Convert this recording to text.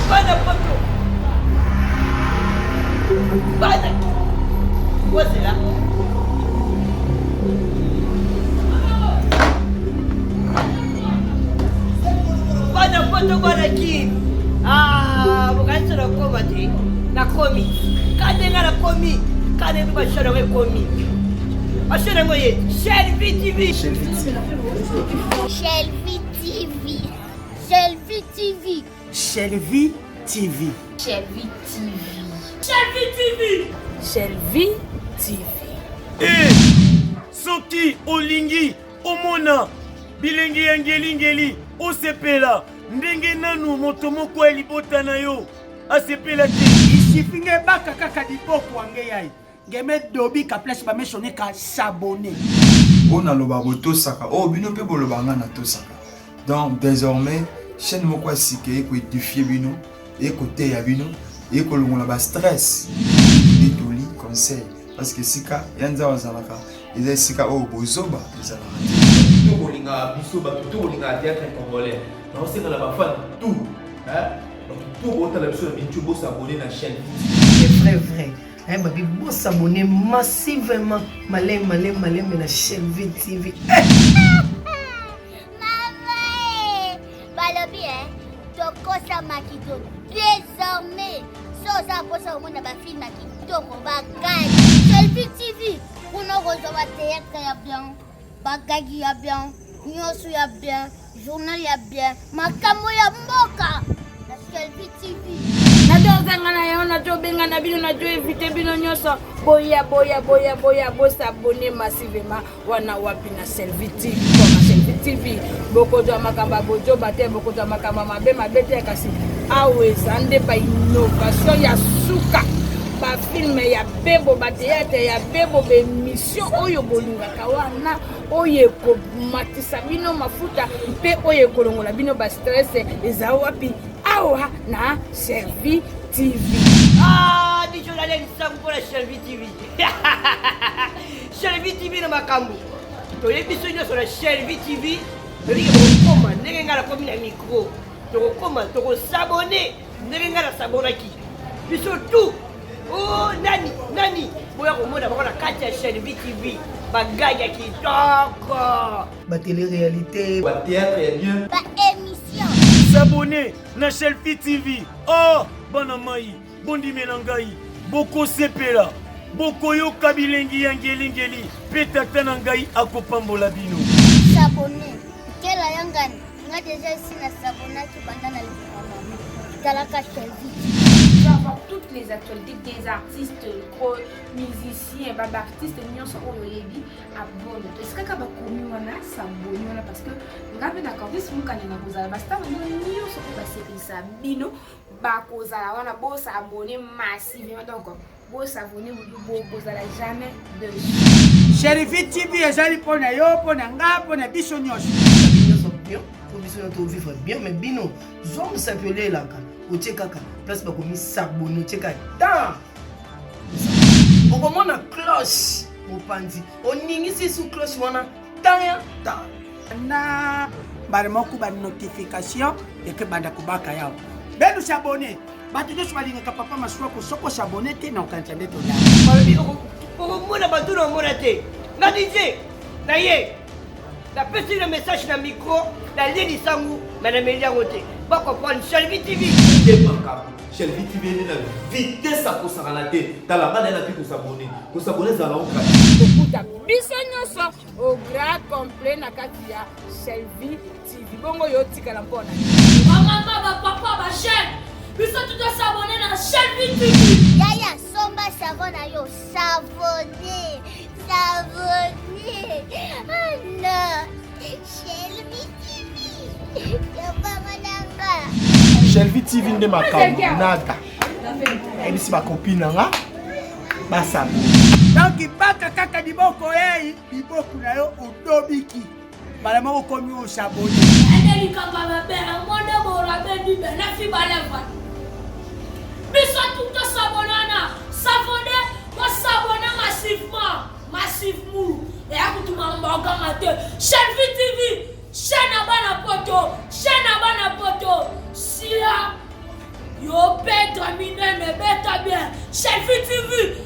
Bana poto. Bana. Bozela. Bana poto bana ki. Ah, bokanisi nakoma te. Nakomi. Kande nga nakomi. Kande mpe bashana yango ekomi. Bashana yango ye. Shelby TV. Shelby TV. Shelby TV. Shelby TV. Shelby TV. Shelby TV. Shelby TV. Shelby TV. Eh, soki olingi omona bilengi ya ngelingeli osepela ndenge nanu moto moko ya libota na yo asepela te isifi nge baka kaka liboko ange yai ngeme dobi ka place bamesone ka s'abonner oyo naloba botosaka oyo bino mpe boloba nga natosaka donc désormais chaîne moko ya sika eye koedifie bino eye koteya bino eye kolongola bastress etoli conseil parce que esika ya nzambe azalaka eza esika oyo bozoba ezalaka te tokolingaka biso bato tokolingaka théâtre congolais naosenga na bafan tout bato tout botala biso na youtube bosabone na chaîne c'est vrai vrai Eh, babi bosabone massivement maleme maleme maleme na chaîne VTV. Eh! Mama eh! balobi eh, tokosama kitoko désormais so oza mposa komona bafilme ya kitoko bagagi Selfie TV kuna okozwa bateatre ya bien bagagi ya bien nyonso ya bien journal ya bien makambo ya mboka na Selfie TV nazozanga na yo nazobenga na bino nazoevite bino nyonso boya boya boya boya bosabone massivement wana wapi na Selfie TV na Selfie TV bokozwa makambo ya bozoba te bokozwa makambo ya mabe mabe te kasi awa eza nde ba innovation ya suka bafilme ya bebo bateatre ya bebo baemission oyo bolingaka wana oyo ekomatisa bino mafuta mpe oyo ekolongola bino bastress eza wapi awa na Selfie TV Ah, biso nalekisa mpo na Selfie TV. Shelby TV na makambo toyebi biso nyonso na Shelby TV tolingi tokokoma ndenge ngai nakomi na micro tokokoma tokosabone ndenge ngai nasabonaki biso tout o oh, nani nani boya komona bango na kati ya Shelby TV bagage ya kitoko ba télé-réalité ba théâtre ya bien ba émission s'abonner na Shelby TV oh bana mai Bondimela ngai, bokosepela, bokoyoka bilengi ya ngelingeli, mpe Tata na ngai akopambola bino. S'abonner. Kela yangani nga deja esi na s'abonnaki banda na libumu mama talaka Shelby. Tu vas avoir toutes les actualités des artistes, gros musiciens, ba artistes nyonso oyo oyebi abonne. To esika kaka bakomi wana s'abonner wana parce que nga mpe na Cordis Mukanya na kozala ba star na bino nyonso oyo basepelisa bino bakozala wana bosabone massivement donc bosabone bokozala jamais dessus Sherifi TV ezali mpo na yo mpo na nga mpo na biso nyonso nyonso bien mpo biso nyonso tovivre bien mais bino zwa mosapi olelaka otie kaka place bakomi sabone otie kaka tan okomona cloche mopanzi oningisi su cloche wana tan tan na mbala moko ba notification ekebanda kobaka yawo benu s'abonner bato nyonso balingaka papa masuaku soko s'abonner te na okanisa nde tolala balobi okomona bato na omona te nga dj na ye napesi na message na micro nalie lisangu me nameli yango te bacomprendre shelvi tv nde makambo shelvi tv nde na vitesse akosakana te tala nga naye napi kosabone kosabone ezala ngo gratuit kokuta biso nyonso au grand complet na kati ya Shelby TV. Bongo yo tikala mpo na ba mama ba papa ba jeune biso tout s'abonner na Shelby TV. Yaya somba savon na yo savonner savonner ah non Shelby TV yobanga na nga Shelby TV nde makambo nada ayebisi bakopine na nga basala donc baka kaka liboko ei liboko na yo odobiki mbala moko okomi osabone ende likambo ya mabe monde borabe bibe na fi baleva biso tout tosabonana savone. TV.